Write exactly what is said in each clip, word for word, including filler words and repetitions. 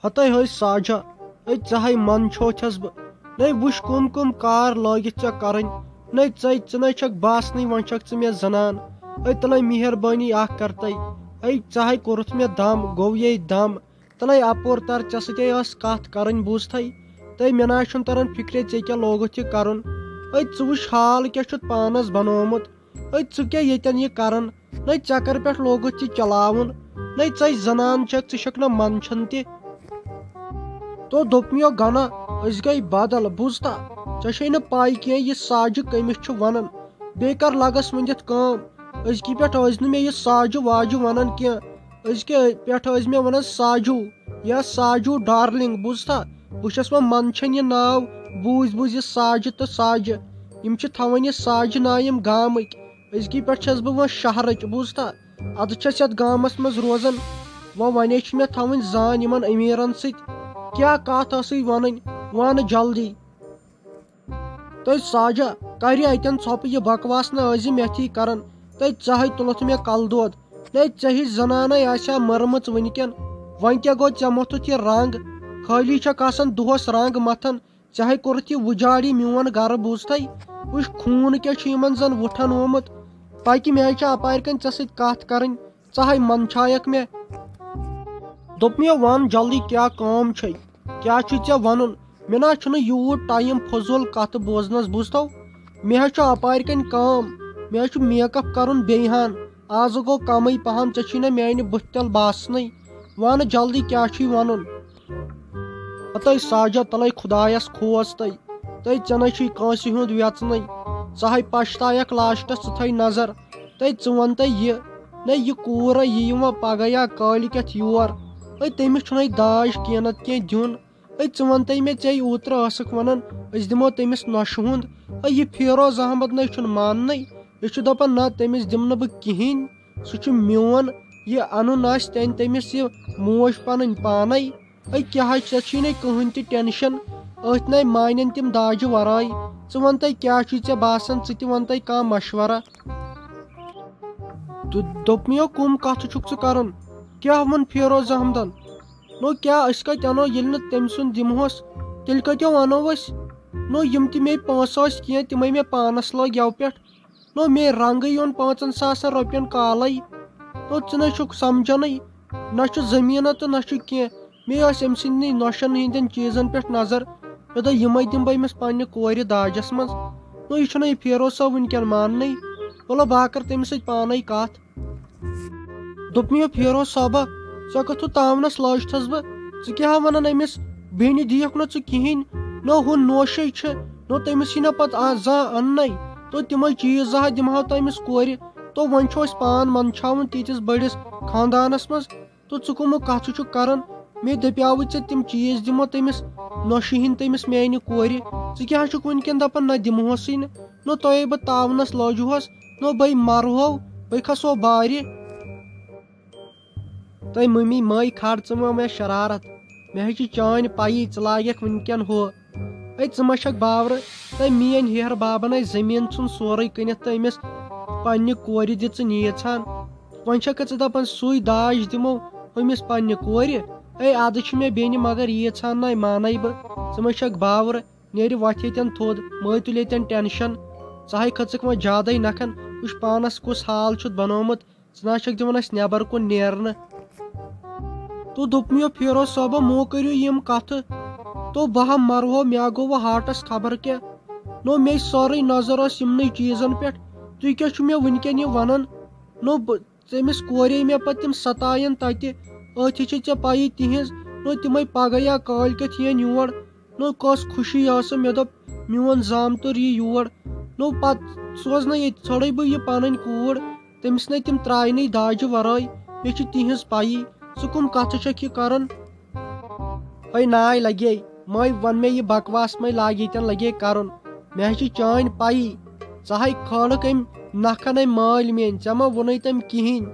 ہتے ہے ساجا، ہے ژےٚ ہے منٛدچھو چھَس بہٕ۔ نے وٕچھ کُم کُم کار لٲگِتھ ژےٚ کَرٕنۍ۔ نے ژَے، ژٕ نے چھَکھ باسنٕے، وۄنۍ چھَکھ ژٕ مےٚ زَنان۔ ہے تَلے مہربٲنی اَکھ کَر تَے۔ ہے ژےٚ ہے کوٚرُتھ مےٚ دَم، گوٚو یے دَم۔ تَلے اَپور تَر، ژےٚ سۭتۍ ٲس کَتھ کَرٕنۍ، بوٗزتھَے؟ تَے مےٚ نہ حظ چھُنہٕ تَران فِکرے ژےٚ کیٛاہ لوگُتھ یہِ کَرُن۔ ہے ژٕ وٕچھ حال کیٛاہ چھُتھ پانَس بَنومُت۔ ہے ژٕ کیٛاہ ییٚتٮ۪ن یہِ کَران؟ نَے ژَکَر پٮ۪ٹھ لوگُتھ یہِ چلاوُن، نَے ژَے زَنان چھَکھ، ژٕ چھَکھ نہ منٛدچھان تہِ۔ تو دوٚپمیو گَنا، أسۍ گٔے بدل، بوٗزتھا؟ ژےٚ چھے نہٕ پَے کینٛہہ یہِ ساجہِ کٔمِس چھُ وَنان۔ بیٚیہِ کَر لَگَس وۄنۍ دِتھ کٲم۔ أزکی پٮ۪ٹھ ٲسۍ نہٕ مےٚ یہِ ساجہِ واجہِ وَنان کینٛہہ۔ أزکہِ پٮ۪ٹھ ٲسۍ مےٚ وَنان ساجوٗ یا ساجوٗ ڈارلِنٛگ، بوٗزتھا؟ بہٕ چھَس وۄنۍ منٛدچھان یہِ ناو، بوٗزۍ بوٗزۍ یہِ ساجہِ تہٕ ساجہِ۔ یِم چھِ تھاوان یہِ ساجہِ ناو یِم گامٕکۍ۔ أزکی پٮ۪ٹھ چھَس بہٕ وۄنۍ شہرٕچ، بوٗزتھا؟ اَدٕ چھَس یَتھ گامَس منٛز روزان۔ وۄنۍ وَنے چھِ مےٚ تھاوٕنۍ زان یِمَن أمیٖرَن سۭتۍ۔ کیٛاہ کَتھ ٲسٕے وَنٕنۍ؟ وَن جلدی۔ تہٕ ساجا، کَرِ اَتٮ۪ن ژھۄپہٕ، یہِ بکواس نہ ٲسۍ زِ مےٚ تھی کَران۔ تہٕ ژےٚ ہے تُلُتھ مےٚ کَلہٕ دود۔ ہے ژےٚ ہِش زَنانَے آسہِ ہا مٔرمٕژ وٕنۍکٮ۪ن۔ وۄنۍ کیٛاہ گوٚو، ژےٚ مۄتھُتھ یہِ رنٛگ؟ خٲلی چھَکھ آسان دۄہَس رنٛگ مَتھان۔ ژےٚ ہے کوٚرُتھ یہِ وُجاڑ یہِ میون گرٕ، بوٗزتھَے؟ وٕچھ، خوٗن کیٛاہ چھُ یِمن زن وُٹھن آمُت۔ پکہِ، مےٚ ہے چھِ اپارِ کنۍ ژےٚ سۭتۍ کتھ کرٕنۍ، ژٕ ہے منٛدچھایکھ مےٚ۔ دوٚپ مےٚ، وَن جلدی، کیٛاہ کٲم چھے؟ کیٛاہ چھُے ژےٚ وَنُن؟ مےٚ نہ حظ چھُنہٕ یوٗت ٹایم فضوٗل کتھٕ بوزنس، بوٗزتھو؟ مےٚ حظ چھُ اپارِ کنۍ کٲم، مےٚ حظ چھُ make up کرُن بیٚیہِ ہن۔ آزٕ گوٚو کمٕے پہم، ژےٚ چھُے نہ میانہِ بٕتھِ تل باسنٕے۔ وَن جلدی، کیٛاہ چھُے وَنُن؟ ہتے ساجا، تلے خدایس کھوژ تَے۔ تَے ژےٚ نَے چھُے کٲنٛسہِ ہُنٛد وٮ۪ژنٕے۔ ژٕ ہے پشتاوکھ لاسٹس، ژٕ تھٲے نظر۔ تَے ژٕ وَن تَے یہِ، نَے یہِ کوٗر ہے یہِ یِوان پگاہ یا کالہِ کٮ۪تھ یور۔ ہے تٔمِس چھُنَے داج کینٛہہ نتہٕ کینٛہہ دیُن۔ ہے ژٕ وَن تَے مےٚ، ژے اوترٕ ٲسٕکھ وَنان أسۍ دِمو تٔمِس نۄشہِ ہُنٛد۔ ہے یہِ فیروز احمد نَے چھُنہٕ ماننٕے۔ یہِ چھُ دَپان نہ، تٔمِس دِمہٕ نہٕ بہٕ کِہیٖنۍ۔ سُہ چھُ میون، یہِ اَنُن آسہِ تٔمۍ تٔمِس یہِ موج پَنٕنۍ پانَے۔ ہے کیٛاہ حظ، ژےٚ چھُے نَے کٕہٕنۍ تہِ ٹٮ۪نشَن، أتھۍ نَے مانن تِم داجہِ وَرٲے۔ ژٕ وَن تَے کیٛاہ چھُے ژےٚ باسان، ژٕ تہِ وَن تَے کانٛہہ مَشوَرہ۔ دو-، دوٚپمیو، کٕم کَتھٕ چھُکھ ژٕ کَران؟ کیٛاہ ووٚن فیروز احمدَن؟ نو کیٛاہ أسۍ کَتہِ اَنو، ییٚلہِ نہٕ تٔمۍ سُنٛد دِمہوس، تیٚلہِ کَتہِ اَنو أسۍ؟ نو یِم تہِ مے پونٛسہٕ ٲسۍ کینٛہہ، تِمَے مےٚ پانَس لٲگۍ یَوٕ پٮ۪ٹھ۔ نو مے رنگٕے اوٚن پانٛژن ساسن رۄپین کالے۔ نو ژٕ نے چھُکھ سمجھنٕے، نہ چھُ زٔمیٖنہ تہٕ نہ چھُ کینٛہہ۔ مے ٲس أمۍ سٕنٛدنٕے نۄشن ہٕنٛدٮ۪ن چیٖزن پٮ۪ٹھ نظر۔ مےٚ دوٚپ، یِمے دِمہٕ بہٕ أمِس پننہِ کورِ داجس منٛز۔ نو یہِ چھُنہ یہِ فیروز صٲب وٕنکٮ۪ن ماننٕے۔ وَلہٕ بہٕ ہا کرٕ تٔمِس سۭتۍ پانے کتھ۔ دوٚپ مےٚ، فیروز صٲبہ، ژےٚ کتھٕ تاونس لٲجتھس بہٕ؟ ژٕ کیٛاہ ونان أمِس؟ بیٚنہِ دِیکھ نہٕ ژٕ کِہیٖنۍ۔ نہ ہُہ نوشے چھِ، نہ تٔمِس یی نہ پتہٕ آ-، زانٛہہ اننَے۔ تو تِمے چیٖز زٕ ہا دِمہٕ ہاو تہٕ أمِس کورِ۔ تو وۄنۍ چھُ أسۍ پان منٛدچھاوُن تیٖتِس بٔڑِس خاندانس منٛز۔ تو ژٕ کٕمہٕ کتھٕ چھُکھ کران؟ مےٚ دپیاوُے ژےٚ تِم چیٖز دِمو تٔمِس نۄشہِ ہِنٛدۍ تٔمِس میانہِ کورِ۔ ژٕ کیٛاہ چھُکھ وٕنکٮ۪ن دپان نہ دِمہوسٕے نہٕ؟ نہ تۄہے بہٕ تاونس لٲجہوس، نہ بے مرہو، بے کھسو بارِ۔ تۄہہِ مٔمی مٲے کھار ژٕ مہ مےٚ شرارت۔ مےٚ ہے چھِ چٲنۍ پَیی ژٕ لاگکھ وٕنکٮ۪ن ہُہ۔ ہے ژٕ ما چھکھ باورٕ؟ تۄہہِ میٲنۍ ہیہر بابن ہے زٔمیٖن ژھُن سورُے کٕنِتھ تہٕ أمِس پننہِ کورِ دِ ژٕ نیٖژھان۔ وۄنۍ چھکھ ژٕ دپان سُے داج دِمو أمِس پننہِ کورِ؟ ہے ادٕ چھِ مےٚ بیٚنہِ مگر ییٖژھان نَے مانے بہٕ۔ ژٕ ما چھکھ باورٕ؟ نیرِ وۄتھِ ییٚتٮ۪ن تھوٚد، مٲے تُلہِ ییٚتٮ۪ن ٹینشن۔ ژٕ ہے کھٔژٕکھ وۄنۍ زیادَے نکھن۔ وٕچھ پانس کُس حال چھُتھ بنومُت۔ ژٕ نہ چھکھ دِوان اَسہِ نٮ۪بر کُن نیرنہٕ۔ تو دوٚپ مےٚ، فیروز صٲبہ، مو کٔرِو یِم کتھٕ۔ تو بہٕ ہا مرہو، مےٚ ہا گوٚو وۄنۍ ہارٹس خبر کیٛاہ۔ نو مےٚ سٲرٕے نظر ٲس یِمنٕے چیٖزن پٮ۪ٹھ۔ تُہۍ کیٛاہ چھِو مےٚ وٕنکٮ۪ن یہِ ونان؟ نو بہٕ، تٔمِس کورے مےٚ پتہٕ تِم ستاین تتہِ۔ أتھی چھِ ژےٚ پَیی تِہنٛز۔ نو تِمے پگاہ یا کالۍ کٮ۪تھ یِن یور۔ نو کۄس خوشی ٲسٕم، مےٚ دوٚپ، میون زامتُر یی یور۔ نو پتہٕ سوزنَے ییٚتہِ، ژھٲڑٕے بہٕ یہِ پنٕنۍ کوٗر۔ تٔمِس نے تِم ترٛاینٕے داجہِ ورٲے۔ مےٚ چھِ تِہنٛز پَیی۔ ژٕ کٕم کَتھٕ چھَکھ یہِ کران؟ ہے ناے لگے، مے وَن مےٚ یہِ بکواس مے لاگہِ ییٚتٮ۪ن لگے کرُن۔ مےٚ حظ چھِ چٲنۍ پَیی۔ ژٕ ہاے کھٲلٕکھ أمۍ نکھن أمۍ مٲلۍ میٲنۍ، ژےٚ ما ووٚنُے تٔمۍ کِہیٖنۍ؟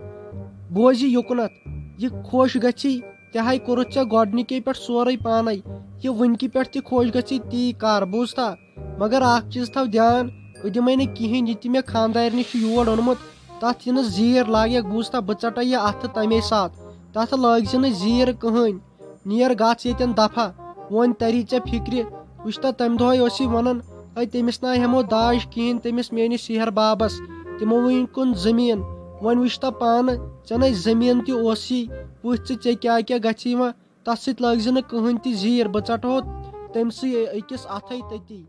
بوزِ یُکنتھ، یہِ خۄش گژھی، تہِ ہاے کوٚرُتھ ژےٚ گۄڈنِکے پٮ۪ٹھ سورُے پانے۔ یہِ وٕنکہِ پٮ۪ٹھ تہِ خۄش گژھی تی کر، بوٗزتھا؟ مگر اکھ چیٖز تھاو دیان، بہٕ دِمے نہٕ کِہیٖنۍ، یہِ تہِ مےٚ خاندارنہِ چھُ یور اوٚنمُت، تتھ یِنہٕ زیٖر لاگکھ، بوٗزتھا؟ بہٕ ژٹے یہِ اتھٕ تمے ساتہٕ، تتھ لٲگۍ زِ نہٕ زیٖر کٕہٕنۍ۔ نیر گژھ ییٚتٮ۪ن دفعہ، وۄنۍ تری ژےٚ فکرِ۔ وٕچھتہ، تمہِ دۄہے اوس یہِ ونان، ہے، تٔمِس نہ ہٮ۪مو داج کِہیٖنۍ، تٔمِس میٲنِس سیہر بابس، تِمو وٕنۍ کُن زٔمیٖن۔ وۄنۍ وٕچھتہ پانہٕ، ژےٚ نے زٔمیٖن تہِ اوسُے، وٕچھ ژٕ، ژےٚ کیٛاہ کیٛاہ گژھی وۄنۍ، تس سۭتۍ لٲگۍ زِ نہٕ کٕہٕنۍ تہِ زیٖر، بہٕ ژٹہو تٔمۍ سٕے أکِس اتھے تٔتی۔